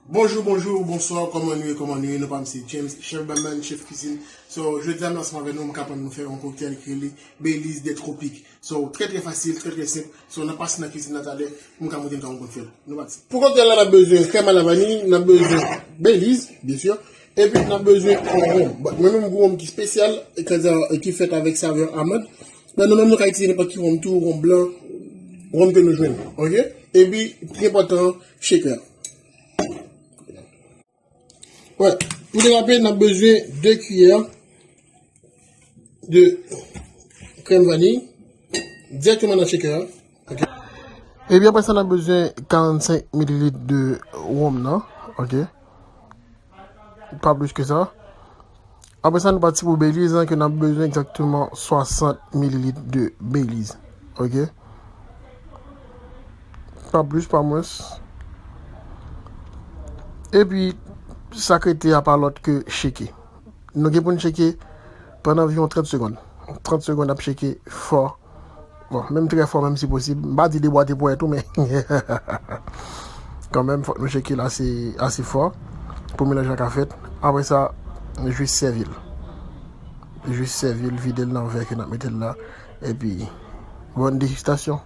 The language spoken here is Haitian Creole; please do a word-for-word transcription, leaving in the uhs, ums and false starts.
Bonjou, bonjou, bonswa, kòman nou ye, kòman nou ye? Non pa m se James, chèf Bamman, chèf kizin. So, jodi a m ansanm avè nou, m ka aprann nou fè yon koktèl ki rele Belize des Tropiques. So, trè, trè fasil, trè, trè senp. So, n ap pase nan kizin nan talè, pou m ka montre nou kòman pou n fè l. Nou pati. Pou koktèl la, n ap bezwen krèm a la vaniy, n ap bezwen Belize, byen si, epi n ap bezwen wonm. Bon, mwen menm, m gon wonm ki espesyal, e ki fèt avèk savè amann. Men nou menm, nou ka itilize nenpòt ki wonm tou, wonm blan, wonm ke nou jwenn, oke? Epi, pi enpòtan, shaker. Wè, pou degape, n ap bezwen de kiyè de krèm vaniy dirèkteman nan shaker an. Oke. Epi apre sa, n ap bezwen karannsenk mililit de wonm nan. Oke. Pa plis ke sa. Apre sa, nou pati pou Belize an, ke n ap bezwen egzakteman swasant mililit de Belize. Oke. Pa plis, pa mwens. Epi, sa k rete a pa lòt ke shake. Nou gen pou n shake pandan anviwon trant segonn. Trant segonn ap shake fò. Bon, menm trè fò, menm si posib. M pa di debwate ponyèt ou, men kanmenm, fòk nou shake l ase, ase fò pou melanj la ka fèt. Apre sa, jis sèvi l. Jis sèvi l, vide l nan vè ke n ap mete l la. Epi, bòn degustasyon.